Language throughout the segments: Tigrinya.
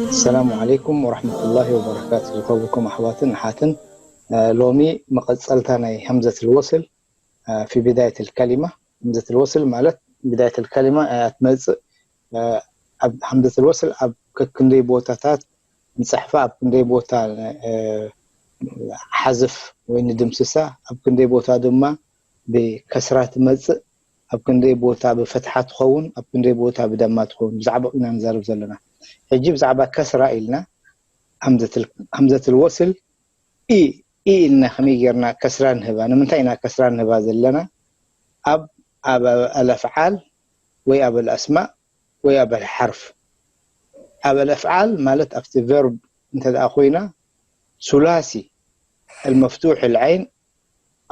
السلام عليكم ورحمة الله وبركاته. ዝኸበርኩም ኣሕዋትን ኣሓትን፣ ሎሚ መቐጸልታ ናይ همزة الوصل في بداية الكلمة. همزة الوصل ማለት بداية الكلمة እያ ትመጽእ። ኣብ همزة الوصل ኣብ ከክንደይ ቦታታት ንጽሕፋ፣ ኣብ ክንደይ ቦታ ሓዝፍ ወይ ንድምስሳ፣ ኣብ ክንደይ ቦታ ድማ ብከስራ ትመጽእ፣ ኣብ ክንደይ ቦታ ብፈትሓ ትኸውን፣ ኣብ ክንደይ ቦታ ብደማ ትኸውን፣ ብዛዕባ ኢና ንዛረብ ዘለና። ሕጂ ብዛዕባ ከስራ ኢልና همزة الوصل ኢ ኢ ኢልና ከመይ ጌርና ከስራ ንህባ? ንምንታይ ኢና ከስራ ንህባ ዘለና? ኣብ ኣብ ኣልኣፍዓል ወይ ኣብ ኣልኣስማእ ወይ ኣብ ኣልሓርፍ። ኣብ ኣልኣፍዓል ማለት ኣብቲ ቨርብ እንተ ደኣ ኮይና ሱላሲ المفتوح العين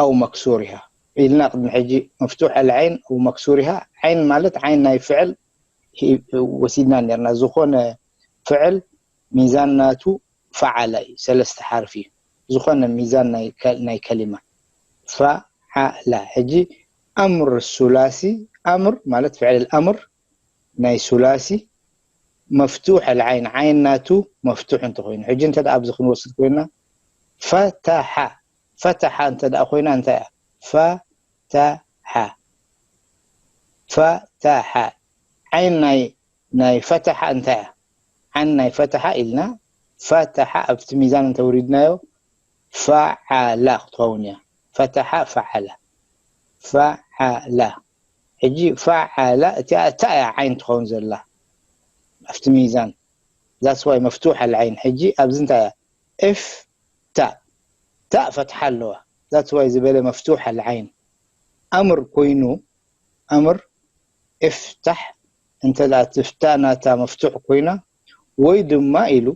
أو مكسورها ኢልና ቅድሚ ሕጂ مفتوح العين أو مكسورها። ዓይን ማለት ዓይን ናይ ፍዕል ወሲድና ነርና። ዝኾነ ፍዕል ሚዛን ናቱ ፈዓላ እዩ፣ ሰለስተ ሓርፊ እዩ። ዝኾነ ሚዛን ናይ ከሊማ ፈዓላ። ሕጂ ኣምር ሱላሲ፣ ኣምር ማለት ፍዕል ኣምር ናይ ሱላሲ መፍቱሕ ኣልዓይን፣ ዓይን ናቱ መፍቱሕ እንተኮይኑ፣ ሕጂ እንተ ኣብዚ ክንወስድ ኮይና ፈተሓ፣ ፈተሓ እንተ ኮይና እንታይ እያ? ፈተሓ፣ ፈተሓ። ዓይን ናይ ናይ ፈተሓ እንታይ እያ? ዓይን ናይ ፈተሓ ኢልና ፈተሓ ኣብቲ ሚዛን እንተውሪድናዮ ፈዓላ ክትኸውን እያ። ፈተሓ ፈዓላ፣ ፈዓላ። ሕጂ ፈዓላ እቲኣ እታ እያ ዓይን ትኸውን ዘላ ኣብቲ ሚዛን። ዛትስ ዋይ መፍቱሕ ኣልዓይን። ሕጂ ኣብዚ እንታይ እያ? እፍ ታእ፣ ታእ ፈትሓ ኣለዋ። ዛትስ ዋይ ዝበለ መፍቱሕ ኣልዓይን። ኣምር ኮይኑ፣ ኣምር እፍታሕ እንተ ደኣ ትፍታ ናታ መፍቱሕ ኮይና፣ ወይ ድማ ኢሉ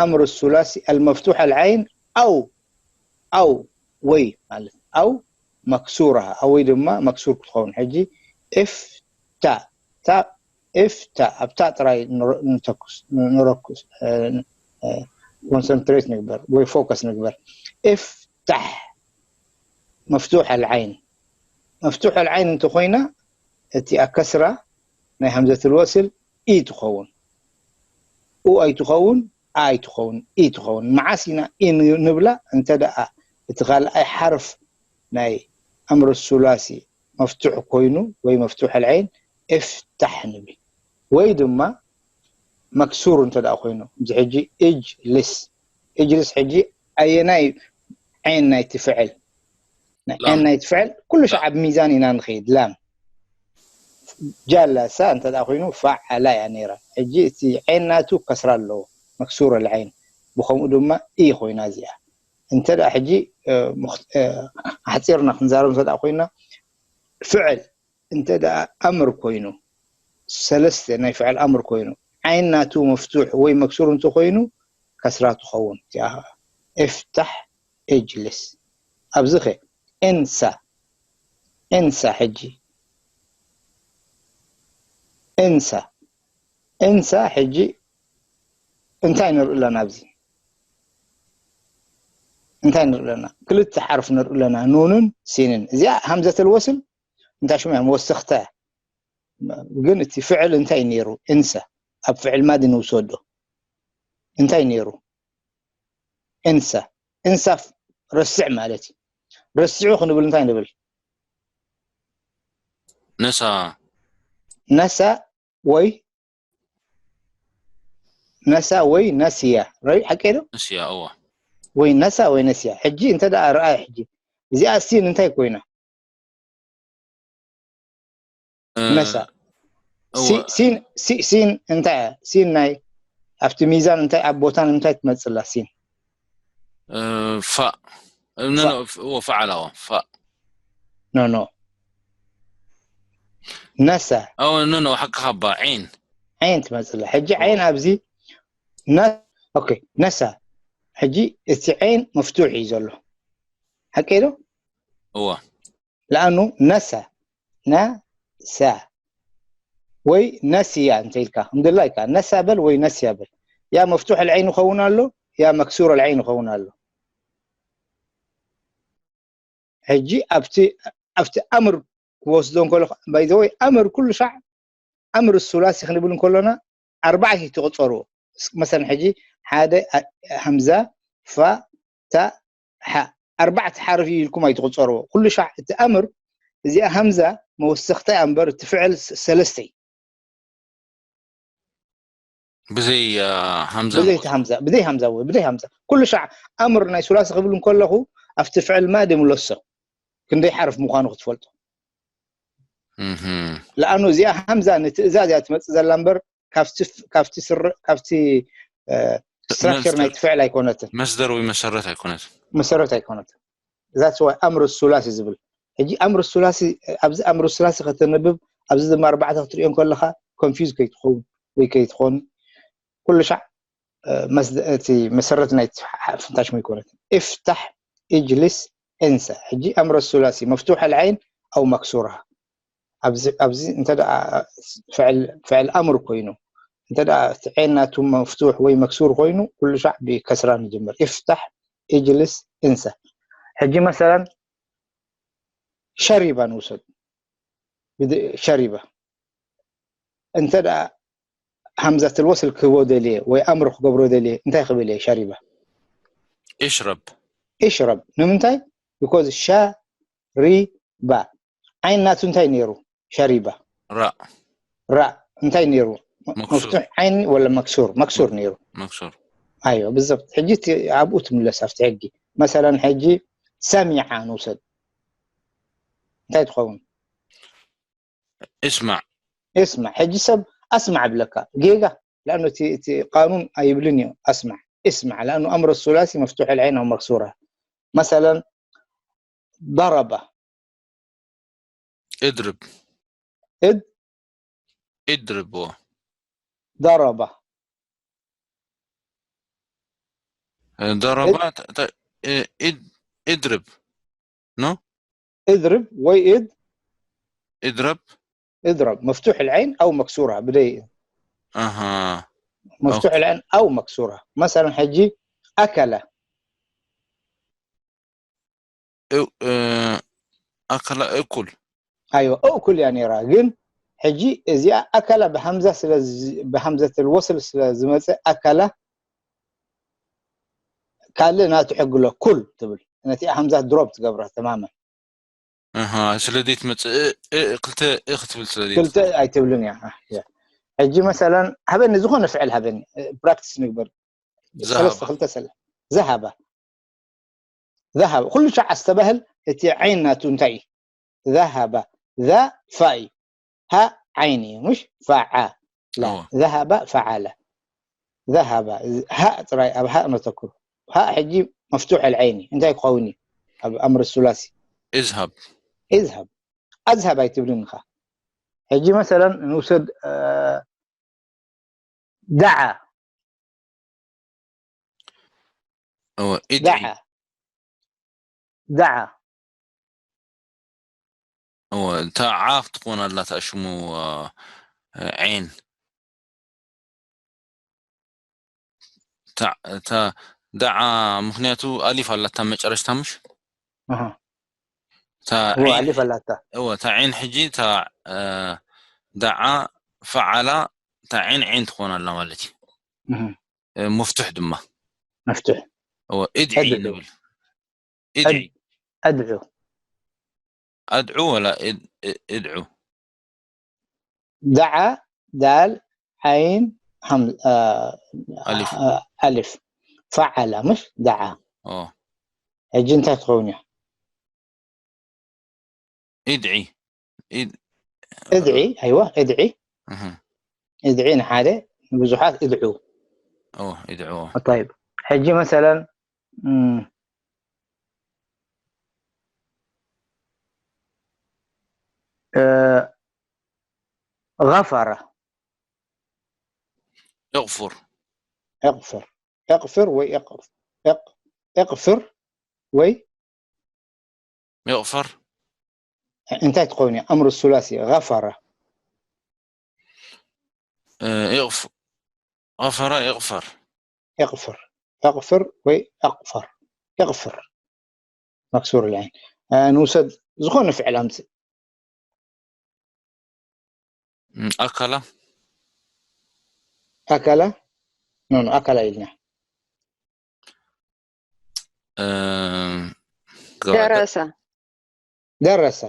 ኣምር ሱላሲ ኣልመፍቱሕ ኣልዓይን ኣው ኣው ወይ ማለት ኣው መክሱራ ወይ ድማ መክሱር ክትኸውን። ሕጂ እፍታ፣ ታ እፍታ ኣብታ ጥራይ ንተኩስ ንረኩስ ኮንሰንትሬት ንግበር ወይ ፎከስ ንግበር። እፍታሕ መፍቱሕ ኣልዓይን፣ መፍቱሕ ኣልዓይን እንተኮይና እቲ ኣከስራ ናይ همزة الوصل ኢ ትኸውን። ኡ ኣይትኸውን፣ ኣ ኣይትኸውን፣ ኢ ትኸውን። መዓስ ኢና ኢ ንብላ? እንተ ደኣ እቲ ካልኣይ ሓርፍ ናይ ኣምር ሱላሲ መፍቱሕ ኮይኑ ወይ መፍቱሕ ኣልዓይን እፍታሕ ንብል። ወይ ድማ መክሱር እንተ ደኣ ኮይኑ፣ እዚ ሕጂ እጅልስ፣ እጅልስ ሕጂ ኣየናይ ዓይን ናይቲ ፍዕል? ናይ ዓይን ናይቲ ፍዕል ኩሉ ሻዕ ኣብ ሚዛን ኢና ንኸይድ። ላም ጃላሳ እንተ ደኣ ኮይኑ ፈዓላ እያ ነይራ። ሕጂ እቲ ዓይን ናቱ ከስራ ኣለዎ፣ መክሱር ኣልዓይን። ብኸምኡ ድማ ኢ ኮይና እዚኣ። እንተ ደኣ ሕጂ ኣሕፂርና ክንዛረብ እንተ ደኣ ኮይና፣ ፍዕል እንተ ደኣ ኣምር ኮይኑ፣ ሰለስተ ናይ ፍዕል ኣምር ኮይኑ፣ ዓይን ናቱ መፍቱሕ ወይ መክሱር እንተኮይኑ ከስራ ትኸውን። እቲኣ እፍታሕ እጅልስ። ኣብዚ ኸ እንሳ፣ እንሳ ሕጂ፣ እንሳ፣ እንሳ ሕጂ እንታይ ንርኢ ኣለና ኣብዚ? እንታይ ንርኢ ኣለና? ክልተ ሓርፍ ንርኢ ኣለና፣ ኑንን ሲንን። እዚኣ همزة الوصل እንታይ ሽሙ እያ? መወሰኽታ እያ። ግን እቲ ፍዕል እንታይ ነይሩ? እንሰ። ኣብ ፍዕል ማዲ ንውሰዶ። እንታይ ነይሩ? እንሰ። እንሳ ረስዕ ማለት እዩ። ረሲዑ ክንብል እንታይ ንብል? ነሳ ነሳ ወይ ነሳ ወይ ነስያ። ራይ ሓቂ ዶ? ነስያ። እዋ ወይ ነሳ ወይ ነስያ። ሕጂ እንተ ደኣ ረኣይ ሕጂ እዚኣ ሲን እንታይ ኮይና? ነሳ ሲን እንታይ እያ? ሲን ናይ ኣብቲ ሚዛን እንታይ ኣብ ቦታ ንምንታይ ትመፅላ ሲን? ፋእ ፈዓላ ፋእ ኖ ኖ ነሳ ኖ ኖ ሓቅኻ ባ ዒን ዓይን ትመፅላ። ሕጂ ዓይን ኣብዚ ኦኬ ነሳ ሕጂ እቲ ዓይን መፍቱሕ እዩ ዘሎ ሓቂ ዶ? እዋ ለኣኑ ነሳ ነሳ ወይ ነስያ እንተ ኢልካ ከምድላ ኢልካ ነሳ በል ወይ ነስያ በል ያ መፍቱሕ ኣልዓይን ይኸውን ኣሎ ያ መክሱር ኣልዓይን ይኸውን ኣሎ። ሕጂ ኣብቲ ኣብቲ ኣምር ክወስዶ እንከሎ፣ ባይዘወይ ኣምር ኩሉ ሻዕ ኣምር ሱላሲ ክንብል እንከሎና ኣርባዕተ ትቕፀርዎ። መሰለን ሕጂ ሓደ ሀምዛ ፋ ታ ሓ ኣርባዕተ ሓርፍ እዩ ኢልኩም ኣይትቕፀርዎ። ኩሉ ሻዕ እቲ ኣምር እዚኣ ሀምዛ መወሰኽታ እያ እምበር እቲ ፍዕል ሰለስተ እዩ። ብዘይ ሃምዛ ብዘይ ሃምዛ ብዘይ ሃምዛ ወይ ብዘይ ሃምዛ ኩሉ ሻዕ ኣምር ናይ ሱላሲ ክብል እንከለኹ ኣብቲ ፍዕል ማዲ ምለሶ ክንደይ ሓርፍ ምዃኑ ክትፈልጦ። ለኣኑ እዚኣ ሃምዛ ንትእዛዝ እያ ትመፅእ ዘላ እምበር ካብቲ ስትራክቸር ናይቲ ፍዕል ኣይኮነትን። መስደር ወይ መሰረት ኣይኮነትን። መሰረት ኣይኮነትን። ዛትስ ዋይ ኣምር ሱላሲ ዝብል። ሕጂ ኣምር ሱላሲ ኣብዚ ኣምር ሱላሲ ከተንብብ ኣብዚ ድማ ኣርባዕተ ክትሪኦ ከለኻ ኮንፊዝ ከይትኸውን ወይ ከይትኾኑ ኩሉ ሻዕ እቲ መሰረት ናይ ፍንታሽ መይኮነት እፍታሕ እጅልስ እንሰ። ሕጂ ኣምር ሱላሲ መፍቱሕ ኣልዓይን ኣው መክሱራ። ኣብዚ እንተ ፍዕል ኣምር ኮይኑ እንተ እቲ ዔን ናቱ መፍቱሕ ወይ መክሱር ኮይኑ ኩሉ ሻዕ ብከስራ ንጅምር። እፍታሕ እጅልስ እንሰ። ሕጂ መሰለን ሸሪባ ንውሰድ። ሸሪባ እንተ ሃምዛትል ወስል ክህቦ ደልየ ወይ ኣምር ክገብሮ ደልየ እንታይ ክብል እየ? ሸሪባ እሽረብ እሽረብ። ንምንታይ? ቢኮዝ ሸሪባ ዓይን ናቱ እንታይ ነይሩ? ሸሪባ ራእ ራእ እንታይ ነይሩ? መክሱር። መፍቱሕ ዓይን ወላ መክሱር? መክሱር ነይሩ። መክሱር ኣዮ ብዘብት ሕጂ እቲ ኣብኡ ትምለስ ኣብቲ ሕጊ። መሰለን ሕጂ ሰሚዓ ንውሰድ እንታይ ትኸውን? እስማዕ እስማዕ ሕጂ ሰብ ኣስማዕ ብለካ ጌጋ። ለኣኑ እቲ እቲ ቃኑን ኣይብልን እዩ ኣስማዕ እስማዕ ለኣኑ ኣምሮ ሱላሲ መፍቱሕ ልዐይን ኣው መክሱራ። መሰለን ضرب اضرب እድ اضرب ضرب ضرب اضرب نو اضرب ወይ እድ اضرب اضرب مفتوح العين أو مكسورة بدي اها مفتوح العين أو مكسورة. مثلا حجي أكل أكل أكل أيوة أكل يعني راجل. حجي إذا أكل بهمزة سلز... بهمزة الوصل سلزمت أكل ካልእ ናቱ ሕግሎ ኩል ትብል ነቲ ሃምዛ ድሮፕ ትገብራ ተማመን ኣሃ ስለ ዘይትመፅእ ክልተ እ ክትብል ስለ ክልተ ኣይትብልን እያ ሕጂ መሰለን ሃበኒ ዝኾነ ፍዕል ሃበኒ ፕራክቲስ ንግበር ሰለስተ ክልተ ሰለ ዘሃባ ዘሃባ ኩሉ ሻዕ ኣስተባህል እቲ ዓይን ናቱ እንታይ እዩ ዘሃባ ዛ ፋ እዩ ሃ ዓይን እዩ ምሽ ፋዓ ዘሃባ ፈዓለ ዘሃባ ሃ ጥራይ ኣብ ሃ ነተኩር ሃ ሕጂ መፍቱሕ ኣልዓይኒ እንታይ ክኸውን እዩ ኣብ ኣምር ሱላሲ اذهب اذهب ኣዝሃብ ኣይትብልን ኢኻ ሕጂ መሰለን ንውሰድ ደዓ እወ ادعي ደዓ ደዓ እወ እታ ዓ ክትኾን ኣላ እታ ሽሙ ዓ- ዒን እታ እታ ደዓ ምክንያቱ ኣሊፍ ኣላታ መጨረሽታ ምሽ ኣሃ እታ እወ ዒን ኣሊፍ ኣላታ እወ እታ ዒን ሕጂ እታ እ፣ ደዓ ፈዓላ እታ ዒን ዒን ትኾን ኣላ ማለት እዩ እህ፣ እ፣ መፍቱሕ ድማ መፍትሕ እወ እድዒ ኣድዑ። ንብል እድዒ ኣድዑ ኣድዑ ወላ እድ- እ- እድዑ ደዓ ዳል ዓይን ሓም- እ፣ ኣሊፍ እ፣ ኣሊፍ ፈዓላ ምሽ ደዓ ኦ ሕጂ እንታይ ትኸውን እያ እድዒ እድ- እድዒ ኣይዋ እድዒ እህ። እድዒ ንሓደ ንብዙሓት እድዑ ኦ እድዑ طيب ሕጂ መሰለን እም፣ እ፣ غفر እቕፉር اغفر اغفر ወይ اق- اق- اغفر ወይ ይቕፈር እንታይ ትኸውን እዩ ኣምር ሱላሲ غفر እ፣ ይቕፍ غفر ይቕፈር اغفر اغفر ወይ اغفر اغفر مكسور العين እ፣ ንውሰድ ዝኾነ ፍዕል ኣምፅእ ኣካላ ኣካላ ኖ ኖ ኣካላ ኢልና ደረሰ ደረሰ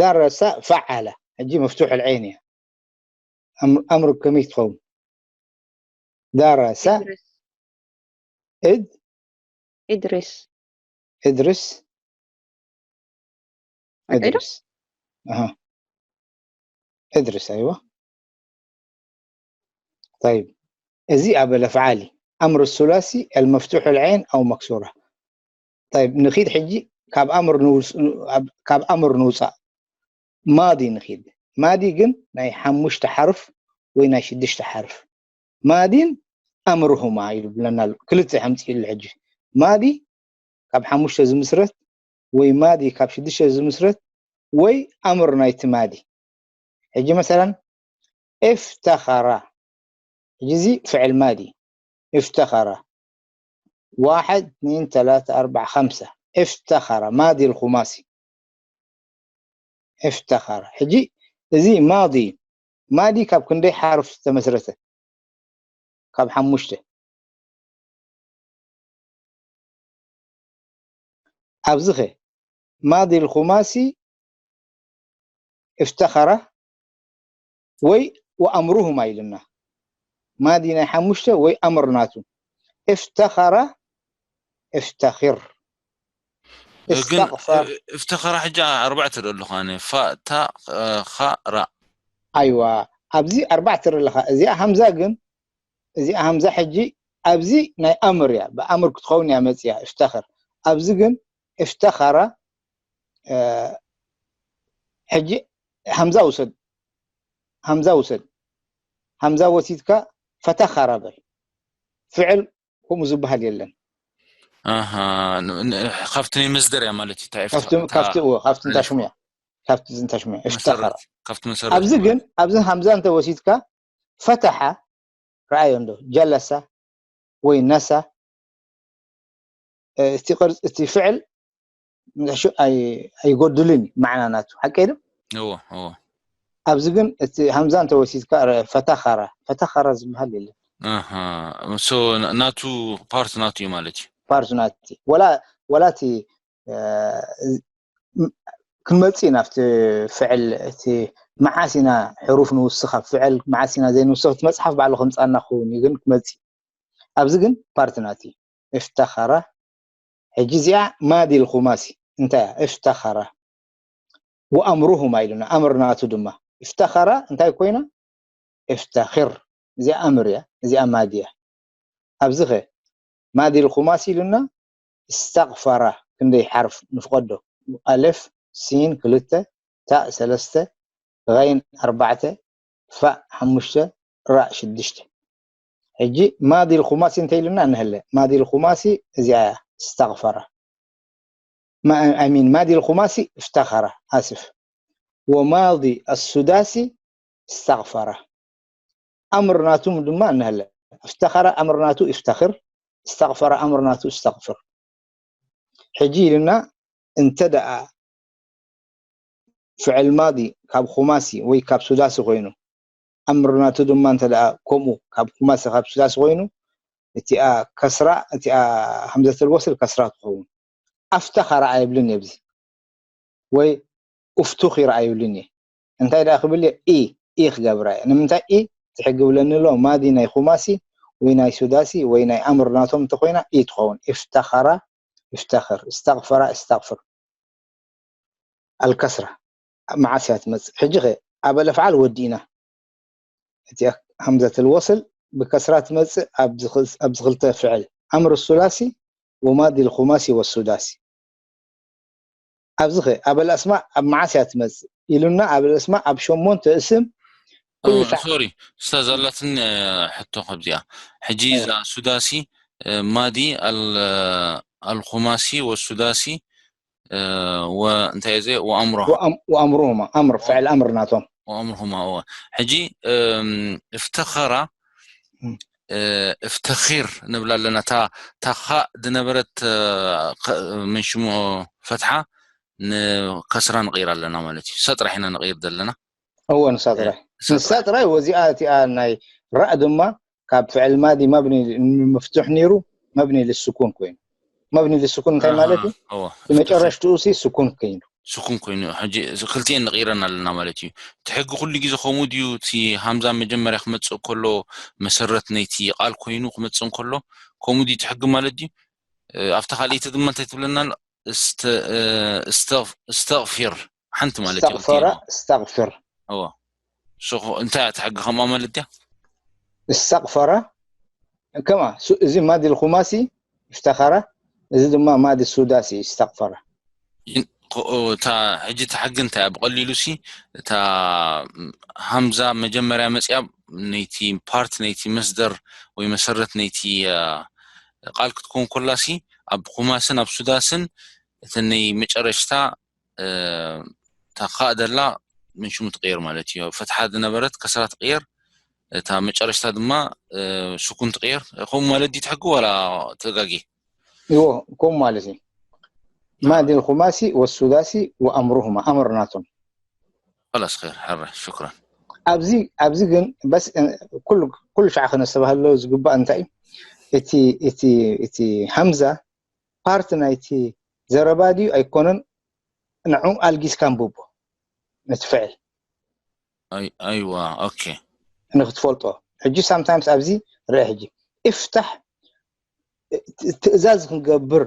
ደረሰ ፈዓለ ሕጂ መፍቱሕ ልዐይን እያ ኣምር ከመይ ትኸውን ደረሰ እድ ኢድሪስ እድርስ ኣቀይዶ እድርስ እድርስ ኣይዋ طيب እዚ ኣበል ኣፍዓሊ ኣምር ሱላሲ المفتوح العين أو مكسورة طيب ንኺድ ሕጂ ካብ ኣምር ካብ ኣምር ንውፃእ ማዲ ንኺድ ማዲ ግን ናይ ሓሙሽተ ሓርፍ ወይ ናይ ሽዱሽተ ሓርፍ ማዲን ኣምርሁማ ይብለና ኣሎ ክልተ ሓምፂ ኢሉ ሕጂ ማዲ ካብ ሓሙሽተ ዝምስረት ወይ ማዲ ካብ ሽዱሽተ ዝምስረት ወይ ኣምር ናይቲ ማዲ ሕጂ መሰለን እፍተኸራ ሕጂ እዚ ፍዕል ማዲ እፍተኸራ ዋሕድ እትኒን ተላተ ኣርባዕ ኸምሰ እፍተኸራ ማዲ ልኹማሲ እፍተኸራ ሕጂ እዚ ማዲ ማዲ ካብ ክንደይ ሓርፍ ዝተመስረተ ካብ ሓሙሽተ ኣብዚ ኸ ማዲ ልኹማሲ እፍተኸራ ወይ ወኣምሩሁማ ኢልና ማዲ ናይ ሓሙሽተ ወይ ኣምር ናቱ እፍተኸራ እፍተኺር ግን እፍተኸራ ሕጂ ኣርባዕተ ዶ ኣለኹ ኣነ ፋ ታ ኻ ራ ኣይዋ ኣብዚ ኣርባዕተ ኣለኻ እዚኣ ሃምዛ ግን እዚኣ ሃምዛ ሕጂ ኣብዚ ናይ ኣምር እያ ብኣምር ክትኸውን እያ መፅያ እፍተኸር ኣብዚ ግን እፍተኸራ ሕጂ ሃምዛ ውሰድ ሃምዛ ውሰድ ሃምዛ ወሲድካ ፈተኸራ በል ፍዕል ከምኡ ዝበሃል የለን ካብቲ ናይ መስደር እያ ማለት እዩ ካብቲ እንታሽሙ እያ ካብቲ እንታሽሙ እያ እፍተኸራ ካብቲ መሰረት ኣብዚ ግን ኣብዚ ሃምዛ እንተ ወሲድካ ፈተሓ ረኣዮ እንዶ ጀለሳ ወይ ነሳ እቲ ቅርፂ እቲ ፍዕል ኣይጎድልን እዩ ማዕና ናቱ ሓቀይ ዶ እዎ እዎ ኣብዚ ግን እቲ ሃምዛ እንተወሲድካ ፈታኻራ ፈታኻራ ዝበሃል የለን ናቱ ፓርት ናቱ እዩ ማለት እዩ ፓርት ናቱ ወላ ወላ እቲ ክንመፅእ ኢና ኣብቲ ፍዕል እቲ መዓስ ኢና ሕሩፍ ንውስኽ ኣብ ፍዕል መዓስ ኢና ዘይንውስኽ እቲ መፅሓፍ ባዕሉ ከምፃና ክኸውን እዩ ግን ክመፅእ ኣብዚ ግን ፓርት ናቱ እዩ እፍተኸራ ሕጂ እዚኣ ማዲ ልኹማሲ እንታይ እያ እፍተኸራ ወኣምሩሁማ ኢሉና ኣምር ናቱ ድማ እፍተኸራ እንታይ ኮይና እፍተኽር እዚኣ ኣምር እያ እዚኣ ማዲ እያ ኣብዚ ኸ ማዲ ልኹማሲ ኢሉና እስተቕፈራ ክንደይ ሓርፍ ንፍቐዶ ኣለፍ ሲን ክልተ ታእ ሰለስተ غين ኣርባዕተ ፋእ ሓሙሽተ ራእ ሽዱሽተ ሕጂ ማዲ ልኹማሲ እንተ ኢሉና ንህለ ማዲ ልኹማሲ እዚኣ እያ እስተቕፈራ ኣሚን ማዲ ልኹማሲ እፍተኸራ ኣስፍ ወማዲ ኣሱዳሲ እስተቕፈራ ኣምር ናቱ ድማ እንህለ እፍተኸራ ኣምር ናቱ እፍተኽር እስተቕፈራ ኣምር ናቱ እስተቕፍር ሕጂ ኢልና እንተ ደኣ ፍዕል ማዲ ካብ ኹማሲ ወይ ካብ ሱዳሲ ኮይኑ ኣምር ናቱ ድማ እንተ ደኣ ከምኡ ካብ ኹማሲ ካብ ሱዳሲ ኮይኑ እቲኣ ከስራ እቲኣ ሃምዘተል ወስል ከስራ ትኸውን ኣፍተኸራ ኣይብልን እየ ኣብዚ ወይ ኡፍቱኺራ ኣይብልን እየ እንታይ ደኣ ክብል እየ ኢ ኢ ክገብራ እየ ንምንታይ ኢ ትሕግብለኒ ኣሎ ማዲ ናይ ኹማሲ ወይ ናይ ሱዳሲ ወይ ናይ ኣምር ናቶም እንተኮይና ኢ ትኸውን እፍተኸራ እፍተኽር እስተቕፈራ እስተቕፍር ኣልከስራ መዓስ እያ ትመፅእ ሕጂ ኸ ኣበል ኣፍዓል ወዲእና እቲኣ ሃምዘት ልወስል ብከስራ ትመፅእ ኣብዚ ክልተ ፍዕል ኣምር ሱላሲ ወማዲ ልኹማሲ ወሱዳሲ ኣብዚ ኸ ኣበል ኣስማእ ኣብ መዓስ እያ ትመፅእ ኢሉና ኣበል ኣስማእ ኣብ ሸሞንተ እስም ኩሉ ሰዓት ሶሪ ስታዝ ኣላትን ሕቶ ከብዚኣ ሕጂ እዛ ሱዳሲ ማዲ ኣልኹማሲ ወሱዳሲ ወእንታይ ዘ ወኣምሮ ወኣምሩሁማ ኣምር ፍዕል ኣምር ናቶም ወኣምርሁማ እወ ሕጂ እፍተኸራ እፍተኺር ንብላ ኣለና እታ ታኻ ዝነበረት ምን ሽሙ ፈትሓ ንከስራ ንቕይር ኣለና ማለት እዩ ሰጥራሕ ኢና ንቕይር ዘለና እወ ንሳ ጥራይ ንሳ ጥራይ ወዚኣ እቲኣ ናይ ራእ ድማ ካብ ፍዕል ማዲ መብኒ ንምፍትሕ ነይሩ መብኒ ልስኩን ኮይኑ መብኒ ልስኩን እንታይ ማለት እዩ መጨረሽትኡ ሲ ስኩን ኮይኑ ስኩን ኮይኑ ሕጂ ክልቲኤን ንቕይረን ኣለና ማለት እዩ እቲ ሕጊ ኩሉ ግዜ ከምኡ ድዩ እቲ ሃምዛ መጀመርያ ክመፅእ ከሎ መሰረት ነይቲ ቃል ኮይኑ ክመፅእ ከሎ ከምኡ ድዩ እቲ ሕጊ ማለት ድዩ ኣብታ ካልኣይቲ ድማ እንታይ ትብለና እስተቕፊር ሓንቲ ማለት እዩ እስተቕፈረ እስተቕፍር እዋ እንታይ እያ ትሕጊ ከምኣ ማለት ድያ እስተቕፈረ ከማ እዚ ማዲ ልኹማሲ እፍተኸረ እዚ ድማ ማዲ ሱዳሲ እስተቕፈረ እታ ሕጂ እቲ ሕጊ እንታይ እያ ብቐሊሉ ሲ እታ ሃምዛ መጀመርያ መፅያ ነይቲ ፓርት ነይቲ መስደር ወይ መሰረት ነይቲ ቃል ክትከውን ኮላሲ ኣብ ኩማስን ኣብ ሱዳስን እተነይ መጨረሽታ እታ ካእ ደላ ምን ሽሙ ትቕየር ማለት እዩ ፈትሓ ዝነበረት ከስራ ትቕየር እታ መጨረሽታ ድማ ስኩን ትቕየር ከምኡ ማለት ድዩ ትሕጊ ዋላ ተጋጊ ይዎ ከምኡ ማለት እዩ ማዲ الخماسي والسداسي وأمرهما أمر ናቶም خلاص خير حرة شكرا ኣብዚ ኣብዚ ግን በስ ኩሉ ሻዕ ክነስተባህሎ ዝግባእ እንታይ እቲ እቲ እቲ ሃምዛ ፓርት ናይቲ ዘረባ ድዩ ኣይኮነን ንዑ ኣልጊስካ ኣንብቦ ነቲ ፍዕል ኣይዋ ኦኬ ንክትፈልጦ ሕጂ ሳምታይምስ ኣብዚ ርአ ሕጂ እፍታሕ ትእዛዝ ክንገብር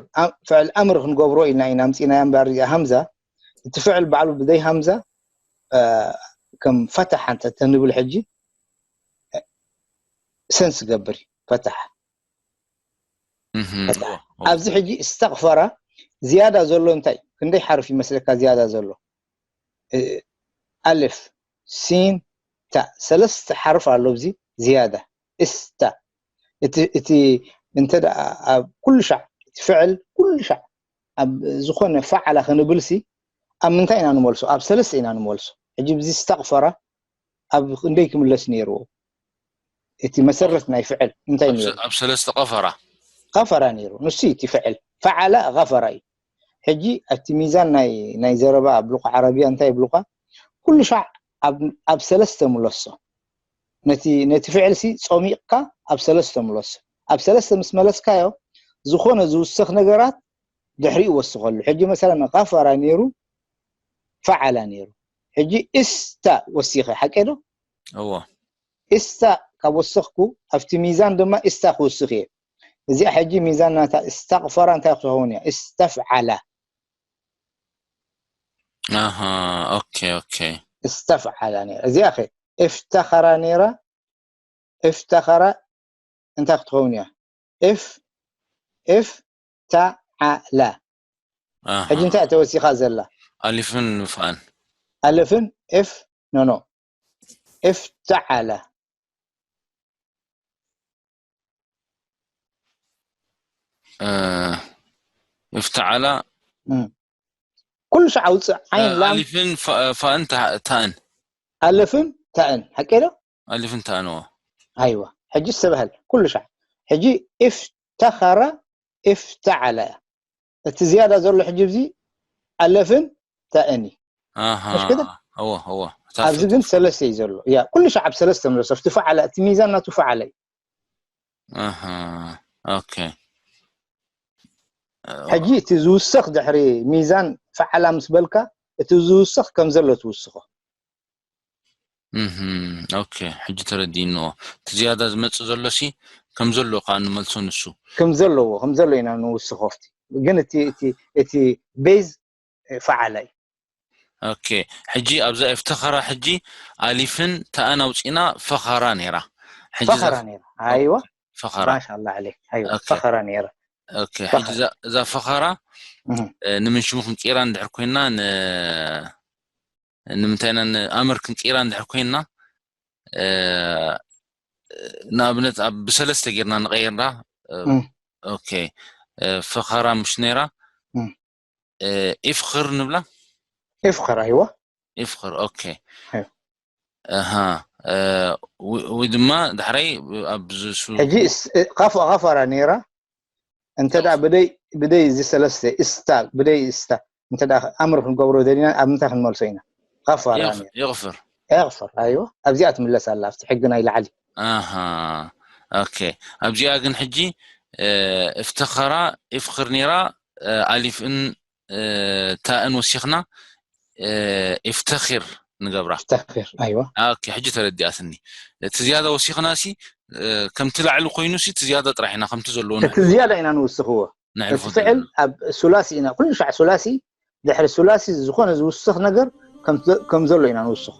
ፍዕል ኣምር ክንገብሮ ኢልና ኢና ኣምፂናያ እምበር እዚኣ ሃምዛ እቲ ፍዕል ባዕሉ ብዘይ ሃምዛ ከም ፈታሕ እንተ ተንብል ሕጂ ሰንስ ገብር እዩ ፈታሕ ኣብዚ ሕጂ እስተቕፈራ ዝያዳ ዘሎ እንታይ ክንደይ ሓርፍ ይመስለካ ዝያዳ ዘሎ ኣልፍ ሲን ታ ሰለስተ ሓርፍ ኣሎ ኣብዚ ዝያዳ እስታ እቲ እንተ ኣብ ኩሉ ሻዕ እቲ ፍዕል ኩሉ ሻዕ ኣብ ዝኾነ ፈዓላ ክንብልሲ ኣብ ምንታይ ኢና ንመልሶ ኣብ ሰለስተ ኢና ንመልሶ ሕጂ ብዚ ስተቕፈራ ኣብ ክንደይ ክምለስ ነይርዎ እቲ መሰረት ናይ ፍዕል እንታይ ነይሩ ኣብ ሰለስተ ቀፈራ ቀፈራ ነይሩ ንሱ እቲ ፍዕል ፈዓላ ቀፈራ እዩ ሕጂ ኣብቲ ሚዛን ናይ ናይ ዘረባ ብልቋ ዓረብያ እንታይ ብልቋ ኩሉ ሻዕ ኣብ ሰለስተ ምለሶ ነቲ ነቲ ፍዕል ሲ ጾሚቕካ ኣብ ሰለስተ ምለሶ ኣብ ሰለስተ ምስ መለስካዮ ዝኾነ ዝውሰኽ ነገራት ድሕሪኡ ወስኸሉ ሕጂ መሰለን ቀፈራ ነይሩ ፈዓላ ነይሩ ሕጂ እስታ ወሲኸ ሓቀ ዶ እዎ እስታ ካብ ወሰኽኩ ኣብቲ ሚዛን ድማ እስታ ክውስኽ እየ እዚኣ ሕጂ ሚዛን ናታ እስተቕፈራ እንታይ ክትኸውን እያ እስተፍዓላ ኣሃ ኦኬ ኦኬ እስተፍዓላ ነይራ እዚኣ ኸ እፍተኸራ ነይራ እፍተኸራ እንታይ ክትኸውን እያ እፍ እፍ ታዓላ ሕጂ እንታይ ተወሲኻ ዘላ ኣሊፍን ፋን ኣልፍን እፍ ኖኖ እፍተዓላ እፍተዓላ ኩሉ ሻዕ ኣውፅእ ዓይን ላም ኣሊፍን ፋእን ታእን ኣልፍን ታእን ሓቂ ዶ ኣሊፍን ታእን ዎ ኣይዋ ሕጂ ዝተባህል ኩሉ ሻዕ ሕጂ እፍተኸረ እፍተዓለ እቲ ዝያዳ ዘሎ ሕጂ እዚ ኣለፍን ታእን እዩ ኣሃ መሽ ከደ? እዎ እዎ እታ ኣብዚ ግን ሰለስተ እዩ ዘሎ ያ ኩሉ ሻዕ ኣብ ሰለስተ ምለሶ እቲ ፈዓለ እቲ ሚዛን ናቱ ፈዓለ እዩ ኣሃ ኦኬ ሕጂ እቲ ዝውሰኽ ድሕሪ ሚዛን ፈዓላ ምስ በልካ እቲ ዝውሰኽ ከም ዘሎ ትውስኾ እህም፣ ኦኬ ሕጂ ተረዲእንዎ እቲ ዝያዳ ዝመፅእ ዘሎ ሲ ከም ዘሎ ከዓ ንመልሶ ንሱ ከም ዘለዎ ከም ዘሎ ኢና ንውስኾ ኣብቲ ግን እቲ እቲ እቲ ቤዝ ፈዓላ እዩ ኦኬ ሕጂ ኣብዛ እፍተኸራ ሕጂ ኣሊፍን ተኣን ኣውፂና ፈኸራ ነይራ ሕጂ ፈኸራ ነይራ ኣይዋ ፈኸራ ማሻላ ዓለይክ ኣይዋ ኦኬ። ፈኸራ ነይራ ኦኬ ሕጂ እዛ- እዛ ፈኸራ እህ፣ እ፣ ንምንሽሙ ክንቅይራ እንድሕር ኮይና ን- ንምንታይ ኢና ንኣምር ክንቅይራ እንድሕር ኮይና እ፣ ንኣብነት ኣብ ብሰለስተ ጌርና ንቀይርና እ፣ እም። ኦኬ እ፣ ፈኸራ ምሽ ነይራ እም። እ፣ ኢፍኽር ንብላ ኢፍኸር ኣይዋ ኢፍኽር ኦኬ እም። ኣሃ እ፣ ው- ወይ ድማ ዳሕራይ ኣብ ዝሱ ሕጂ እስ- እ፣ ኻፍ- ኻፋራ ነይራ እንተ ደኣ ብደይ ብደይ እዚ ሰለስተ እስታ ብደይ እስታ እንተ ደኣ ኣምር ክንገብሮ ደሊና ኣብ ምንታይ ክንመልሶ ኢና ኻፋራ ነይራ ይቕፍር اغفر. ايوه، ኣብዚኣ ትምለስ ኣላ ኣብቲ ሕጊ ናይ ላዕሊ። ኣሃ ኦኬ። ኣብዚኣ ግን ሕጂ እፍተኸራ ኢፍኽር ኔራ፣ ኣሊፍን ታእን ወሲኽና ኢፍተኺር ንገብራ። افتخر. ايوه. ኦኬ፣ ሕጂ ተረዲኣትኒ። እቲ ዝያዳ ወሲኽና ሲ ከምቲ ላዕሊ ኮይኑ ሲ እቲ ዝያዳ ጥራሕ ኢና ከምቲ ዘለዎ እቲ ዝያዳ ኢና ንውስኽዎ። እቲ ፍዕል ኣብ ሱላሲ ኢና ኩሉ ሻዕ ሱላሲ ድሕሪ ሱላሲ ዝኾነ ዝውስኽ ነገር ከም ዘሎ ኢና ንውስኽ።